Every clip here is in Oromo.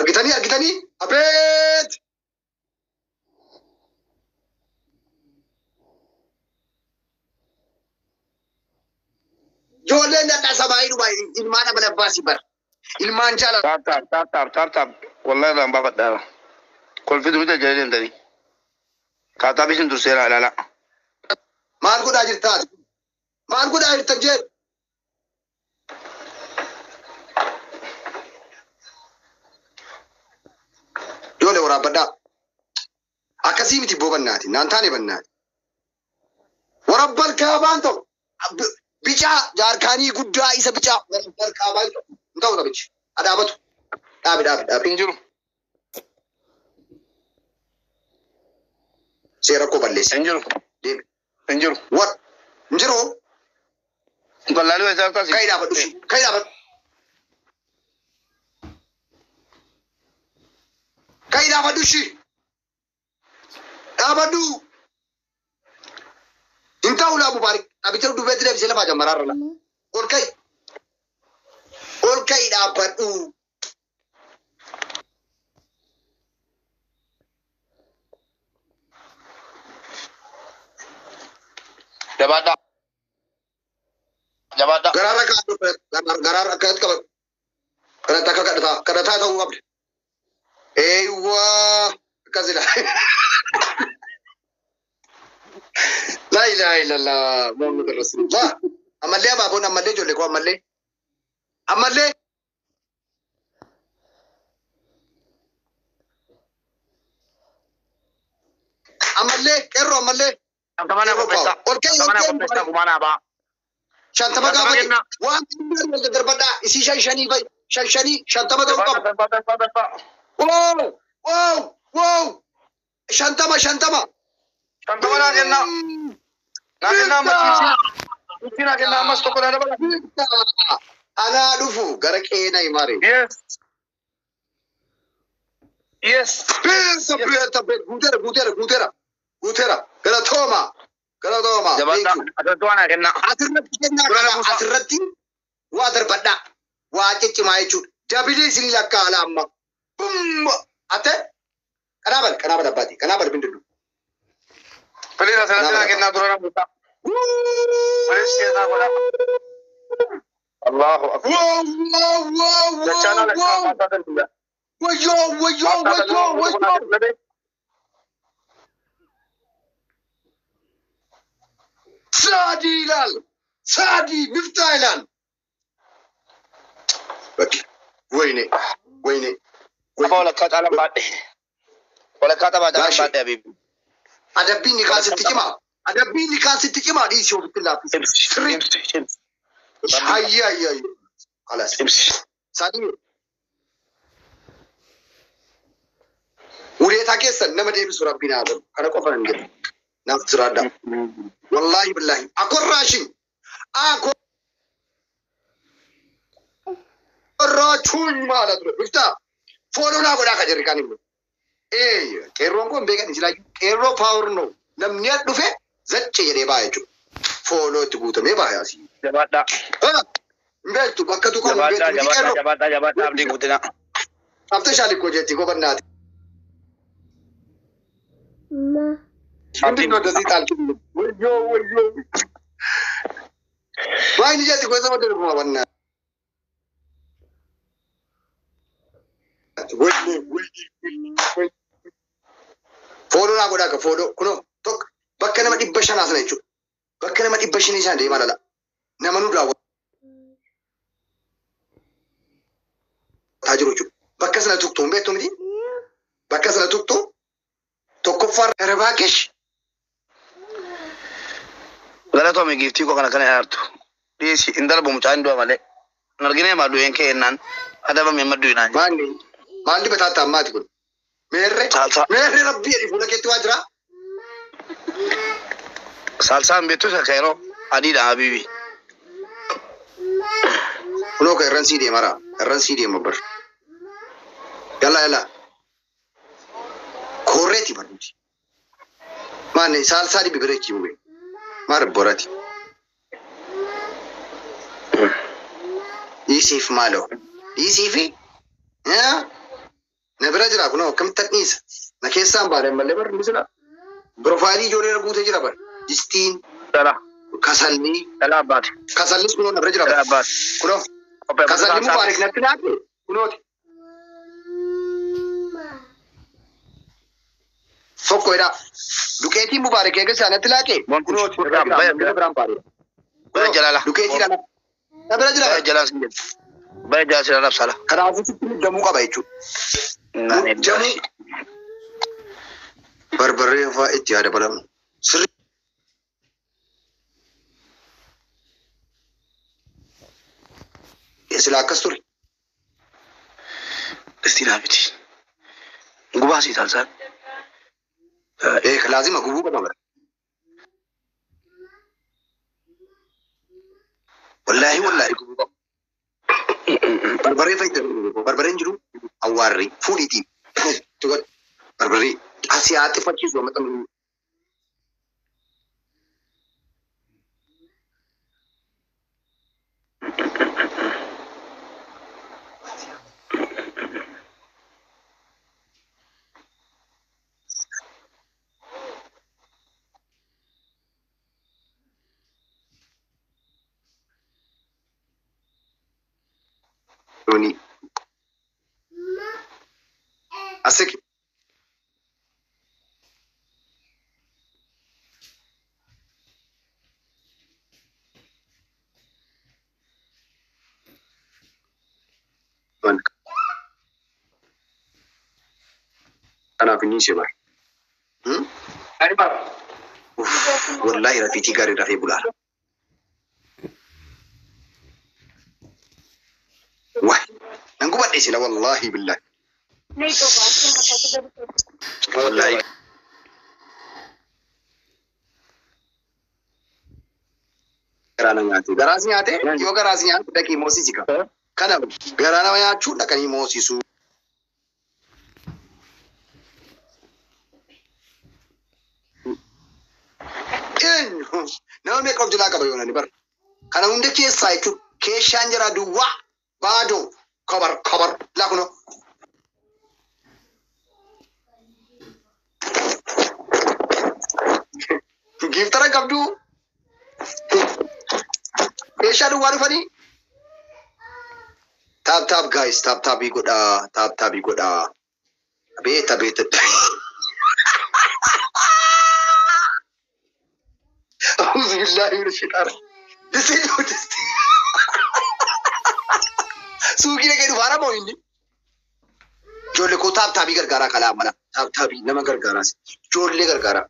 Argitanii argitanii abeet. Ijoolleen dhadhaa sabaayii dhumaa ilmaan amala baasii bara. Ilmaan jaala. Tap tap tap tap tap tap. Wallahi irraan baafadhaa. Kolfi durii jajjalee deemtanii. Tap tap isin durseera ilaala. Maal godhaa jirtaa? Maal godhaa jirtan jee? Ijoollee waraabbadhaa. Akkasii miti boobannaati. Naan taane bannaati. Warabbal kaabaan ta'u. Bicaa jaarkaanii guddaa isa bicaa warabbal kaabaan ta'u. Hin ta'u tabichi. Adhaabatu. Dhaabi dhaabi dhaabi. Hin jiru. Seera koo balleessa. Hin jiru. Deemi. Hin jiru. War. Hin jiru. Wallaalee isaa taasi. Ka'i dhaabadhu. Ka'i dhaabadhu. Ka'i dhaabadhu ishii. Dhaabadhu. Hin ta'u laa Mubaarik. Dhaabbicha duubatti deebisee lafaa jammaraarra la. Ol ka'i. Ol ka'i dhaabbadhu. Jabaadhaa. Jabaadhaa. Garaarra kaa'adhu. Garaarra akkanatti qabadhu. Kanatti akka kadhataa. Kadhataa ta'uu qabda. Eeywaa. Akkasidha. Laa ilaaha illallah Muhammad Rasulullah. Ammallee abaaboon ammallee ijoollee koo ammallee. Ammallee. Ammallee qeerroo ammallee. Shantama naa qopheessaa. Ol ka'i ol Shantama naa ka'i. qopheessaa gumaa naa ba'a. Shantama Shantama gaafate. kennaa. Waan xinnaan wal daddarbadhaa. Isii shan shanii fa'i. Shan shanii shantama ta'uu qaba. Darbaa darbaa darbaa. Wow! Wow! Wow! Shantama shantama. Shantama naa kennaa. Naa kennaa ammas ibsi. Ibsi naa kennaa ammas tokko naa dabala. Anaa dhufu gara qeena himare. Yes. Yes. Beesa beesa beesa guuteera guuteera guuteera guuteera galatooma galatooma. Jabaadhaa. Asirratti waa naa kennaa. Asirratti kennaa Dura kana buusaa. asirratti waa darbadhaa waa ciccimaa jechuudha. Dabilii isinii lakkaa'ala amma. Bumma ate kanaa bal kanaa bal abbaati kanaa bal bindiddu. Please asirratti naa kennaa dura na buusaa. Please kennaa godhaa. Allahu akbar. Wow wow wow Dachaa wow naa wow. lakkaa'aa mataa Wayyoo wayyoo wayyoo wayyoo. Saadi ilaal. Saadi miftaa ilaal. Bakki wayne wayne. Abbaa walakkaa caalaan baadhe. Walakkaa taphaa caalaan baadhe abiibi. Adabbiin nikaan sitti cimaa. Adabbiin nikaan sitti cimaa dhiisii ofitti laaffisi. Ibsi. Ibsi. Ibsi. Hayya hayya hayya. Kalas. Ibsi. Saadi. Uleetaa keessan nama deebisu rabbiin haa godhu. Kana qofa nan jedhu. Naaf jiraadha. Wallaahi billaahi. Akorraashin. Akorraachuun maala ture. Biftaa. Fooloo naa godhaa ka jirri kan immoo. Ee qeerroon kun beekan isilaayyuu qeerroo paawur noo. Namni as dhufe zacce jedhee ba'a jechuudha. Fooloo itti guutamee ba'a asii. Jabaadhaa. Hin beektu bakka tuqamu hin Jabaadhaa. beektu miti Jabaadhaa. qeerroo. Jabaadhaa. Jabaadhaa. Abdiin guddina. Abta shaalikoo jetti gobannaati. ምንድን ነው እንደዚህ ጣልክ? ወዮ ወዮ ወይን ጀት ጎዘ ወደ ወና ወይኔ ወይኔ ወይኔ ፎሎ ና ጎዳ ከፎሎ ኩኖ ቶክ በከ ነመ ዲበ ሸን አስነ ጀቹ በከ ነመ ዲበ ሸን ይሳን ደማ ላላ ነመኑ ዳወ ታጅሮቹ በከ ስነ ቱክቱ ቤቱ ምዲ በከ ስነ ቱክቱ tokkoffaa ረባኬሽ Galatoome giiftii koo kana kana aartu. Dhiisi hin darbu mucaan du'a malee. Hin arginee maa du'een kee jennaan adabame amma du'inaan. Maalli maalli bataata ammaati kun meerre Saalsaa meerre rabbii jedhi fuula keetti waa jira saalsaan beektu isa yeroo adiidha habiibi. Kunoo ka irran sii deema raa irran sii deema bar yalla yalla korreeti bar nuti maanne saalsaa dhibbi bireechi mube maar borati dhiisiif maaloo dhiisiifi bira jira kunoo akkamitti dhiisa. Na keessaan baadhan malee barri misila. Piroofaayilii ijoollee irra guutee jira bara. Distiin. Dhala. Kasalli. Dhala abbaati. Kasallis kunoo na bira jira Dhala bara. abbaati. Kunoo. Kasalli mubaarik natti laate kunooti. Tokko jedha. Duqeetiin mubaarik eega isaa natti laaqe kunooti. Na biraan baadhe. Baya jalala. Duqeetii kana. Na bira jira Baya bara. jalaa sin jedhu. Baya jalaa sin arrabsala. Kanaafuu sitti muddamuu qaba jechuudha. Muddamuu. Barbarree fa'aa itti haa dabalamu. Sirrii. Sila akkas ture. Istiin miti. Gubaa sii taalsaan. Laazima gubuu qaba bara. Wallaahi wallaahi gubuu qaba. Barbarree fa'i barbarreen jiru awwaarri fuudhiitii. Barbarree asii haa xiffachiisu amma xamu. Yoonii. Asiki. Kanaaf inni ishee bara. Wallaahi rafiitii gaarii rafee bulaara. Waay nan gubadhe sila wallaahi billahi. Wallaahi. Garaa na nyaate. Garaas nyaate yoo garaas nyaate dhaqii moosisi qaba. Kana garaa nama nyaachuun dhaqanii moosisuu. Eenyu nama meeqa of jalaa qaba yoonani bara. Kana hunda keessaa jechuun keeshaan jira duwwaa baadoo kabar kabar laa kunoo. Giiftara qabduu keeshaa duwwaa dhufanii. Taap taap guys taap taabii godhaa taap taabii godhaa. Abeet abeet. أعوذ بالله من الشيطان الرجيم. Suuqii dhaqee dhufaara moo inni? Ijoollee koo taap taabii gargaaraa kalaa mala. Taap taabii nama gargaaraas. Ijoollee gargaaraa.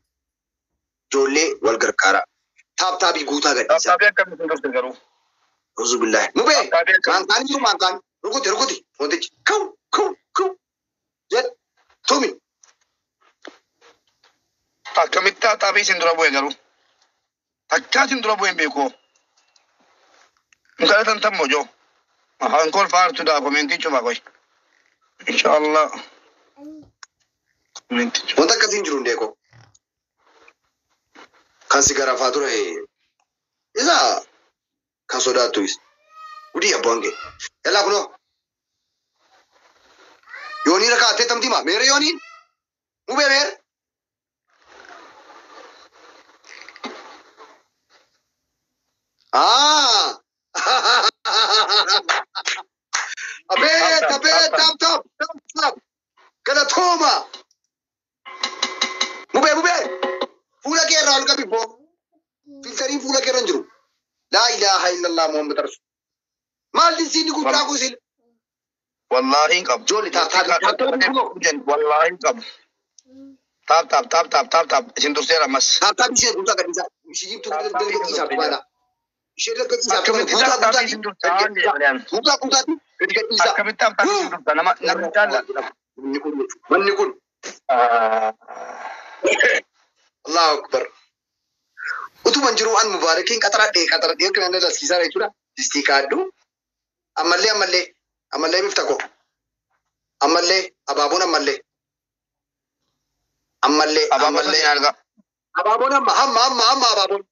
Ijoollee wal gargaaraa. Taap taabii guutaa gadhiisaa. Taabii akkamitti dhufte garuu? Auzu billahi. Mubee maantaan jiru maantaan. Rukuti rukuti. Wantichi kaw kaw kaw. Jedh tumi. Akkamitti taabii isin dura bu'e garuu? Takkaa isin dura bu'e hin beeku. Hin kadhatan tammoo joo. Afaan kol faartu daa komentii cufa qoy. Inshallah. Komentii cufa. Wanta akkasiin jiru hundee koo. Kan si garafaa ture isa kan sodaattu isa. Gudii abbaan kee. Yallaa kunoo. Yoonii rakkaatee tamti himaa. Meera yooniin? Mubee meera? Ah! Abeet abeet tap tap tap tap. Galatooma. Mubee mubee. Fuula kee irraa ol qabi boo. Filtariin fuula kee irra hin jiru. Laa ilaaha illallah Muhammad Rasul. Maal dinsiinni guddaa kun sila? Wallaahi hin qabu. Ijoollee taap taap taap taap. Wallaahi hin qabu. Taap taap taap taap taap taap isin durseera ammas. Taap taap ishee guutaa gadhiisaa. Ishee jibtuu gadhiisaa dhugaadha. Ishee gadhiisaa Akkamitti guutaa taap guutaa taabii isin dursaa? guutaa guutaatti gadi gadhiisaa. Akkamitti taap taabii isin dursaa? Nama namni jaalla. Manni kun manni kun Allahu akbar. Utuman jiru an mubaarakiin qaxaradhee qaxaradhee akka nan laskiisaa jechuudha. Distii kaadhu. Ammallee ammallee ammallee bifta koo. Ammallee abaaboon ammallee. Ammallee Abaaboo ammallee. sadii argaa. Abaaboon amma hamma hamma hamma abaaboon.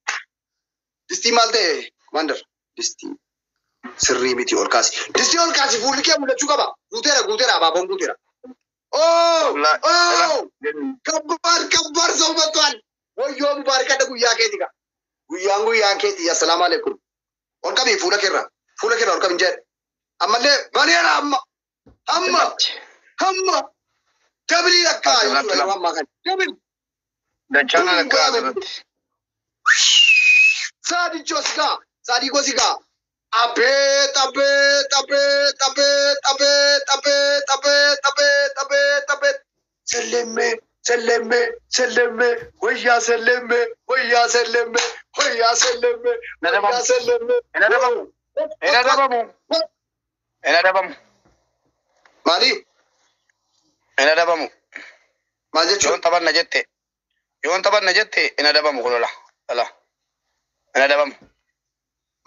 Distii maal ta'e commander? Distii sirrii miti ol kaasi. Distii ol kaasi fuulli kee mul'achuu qaba. Guuteera guuteera abaaboon guuteera. Oh! ከባድ ከባድ ሰው መጥቷል። ወዮ ሙባረክ አደ ጉያ keeti ka. Guyyaan guyyaan keeti. Assalaamu alaikum. Ol qabi fuula keerra. Fuula keerra ol qabi hin jedhe. Ammallee baneera amma. Amma. Hamma. Double lakkaa jechuudha yeroo ammaa kana. Double. Dachaan lakkaa asirratti. Saadichoo si gaa. Saadiqoo si gaa. Abeet abeet abeet abeet abeet abeet abeet abeet abeet abeet. Sellemme sellemme sellemme wayyaa sellemme wayyaa sellemme wayyaa sellemme wayyaa sellemme. Hin adabamu. Hin adabamu. Hin adabamu. Maali? Hin adabamu. Maal jechuun? Yoon taphanna jette. Yoon taphanna jette hin adabamu kun ola. Ola. Hin adabamu.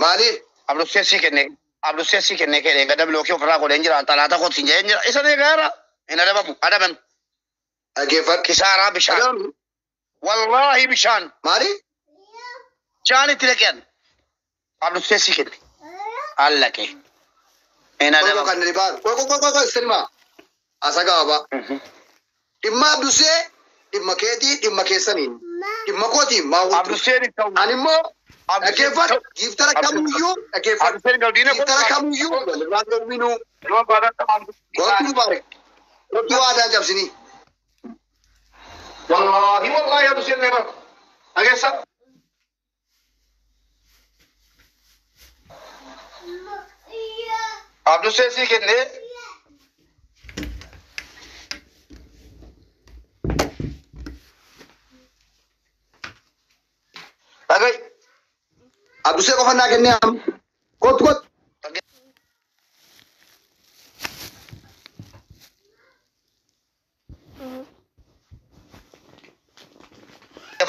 Maali? Abdussee sii kenne. Abdussee sii kenne kee gada bilookii ofirraa godheen jira. Talaata kooti hin jira. Isa ni gaara. Hin adabamu. Adabamu. Dhaggeeffadhu. Kisaaraa bishaan. Adabamu. Wallaahi bishaan. Maali? Bishaan itti dhaqeen. Abdussee sii kenne. Allaqee. Hin Qoqqoo adabamu. kan dhibaa. Qoqqoo qoqqoo qoqqoo sirma. Asa gabaabaa. Dhimma Abdussee dhimma keetii dhimma keessaniin. Dhimma kootiin maa wantu. Abdusseen hin ta'u. Ani immoo dhaggeeffadhu. Giiftara kamiyyuu dhaggeeffadhu. Abdusseen galdiina Giiftara kamiyyuu walirraan darbinuu. Kootu mubaarak. Kootu aadaa cabsinii. Wallaahi wallaahi Abdusseen ni bara. Dhageessa. Abdussee sii kennee dhaga'i. Abdussee qofa naa kennee amma. Kootu kootu.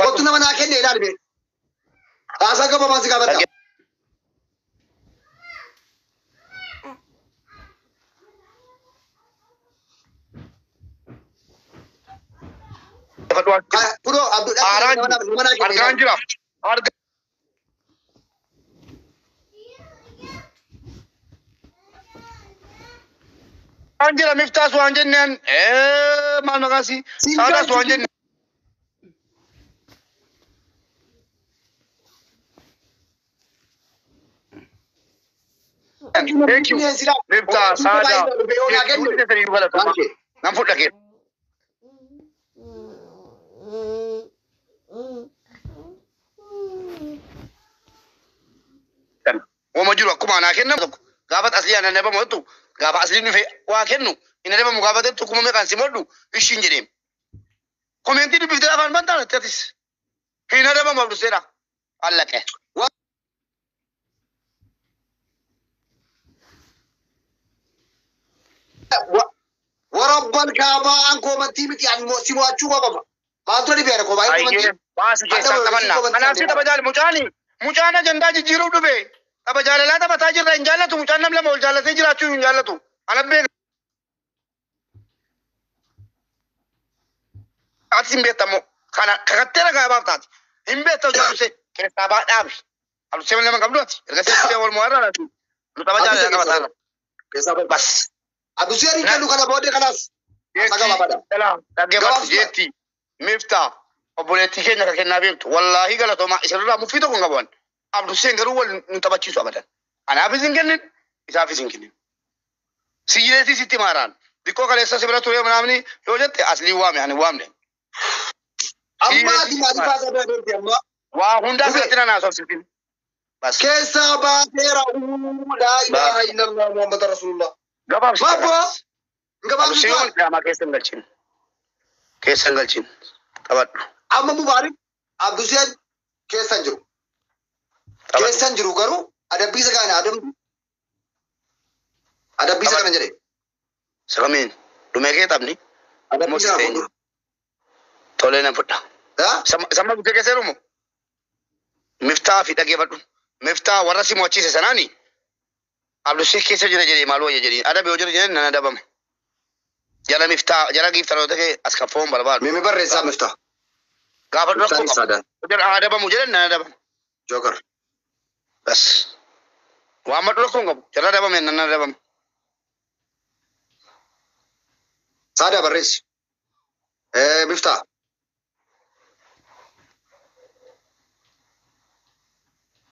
Kootu nama naa kenne ilaali mee. Haasaa gabaabaan si gaafadha. Kunoo Abduu Aaraan nama naa kenne argaan ilaali. jira. Argaan jira miftaas waan jenneen maal maqaasi saadaas waan jenneen. Thank you. Miftaa saadaa. Nan fudha kee. Wama jiru akkuma anaa kennamu tokko gaafa aslii ana adabamu jettu gaafa asliin dhufe waa kennu hin adabamu gaafa jettu kuma meeqaan si modhu ishiin jedheem. Komeentii dubbiftee afaan bantaan atis hin adabamu Abduseedha. Allaqe. Warabbal kaabaa an koomantii miti an si mo'achuu qaba. Maaltu dhibeera koo baay'ee Ayyee koomantii. baasi keessaa taphannaa. Kanaaf si tapha jaal mucaani mucaan ajandaa jijjiiruuf dhufe tapha jaalalaa taphataa jirra hin jaallatu mucaan nam lama ol jaallatee jiraachuu hin jaallatu. Ana beeka. Atis hin beektamu kana kakatteera gaabaaf taati. Hin beektamu jaaluse keessaa baa dhaabi. Abdusee lama qabdu ati. Erga sitti wal mo'arraa laati. Nu tapha jaalalaa taphataa jirra. Keessaa bal. Bas. Abdussee hin kennu kana booddee kanaas. Haasaa gabaabaadha. Dhaggeeffadhu jeetti. Miftaa obboleettii keenya kan kennaa beektu wallaahi galatoomaa isirraa muffii tokko hin qaban. Abdusseen garuu wal nu taphachiisu abadan. Anaafis hin kennin isaafis hin kennin. Siyileetii sitti maaraan. Xiqqoo kaleessa si bira ture namni yoo jette aslii waame ani waamne. Amma ati maaliif haasaa bira deemte amma? Waa hundaa sirriitti na naasofsiisin. Bas. Keessaa baaseera. Laa ilaaha illallah Muhammad Rasulullah. Gabaabsi. Babboo. Abdusseen Gabaabsi. wal qiyaamaa keessa hin galchin. Keessa hin galchin. Taphadhu. Amma Mubaarik Abdusseen keessa hin jiru. Taphadhu. Keessa hin jiru garuu adabbiisa kana adamtu. Adabbiisa kana jedhe. Sakamiin dhumee kee taphni. Adabbiisa kana fuuldura. Tolee nan fudha. Haa? Sama bitee keessa jirumo. Miftaa fi dhaggeeffadhu. Miftaa warra si mo'achiise sanaani. Abdussee keessa jira jedhee maal wayya jedhee adabe yoo jira jedhee nan adabama. Jala miftaa jala giiftaroota kee as kan foon barbaadu. Mimi barreessaa miftaa. Gaafa dura Miftaan koo qabu. isaadhaan. Jala adabamu jedhan nan adabama. Jookar. Bas. Waan maddu rakkoo hin qabu. Jala adabame nan adabama. Saadaa barreessi. Miftaa.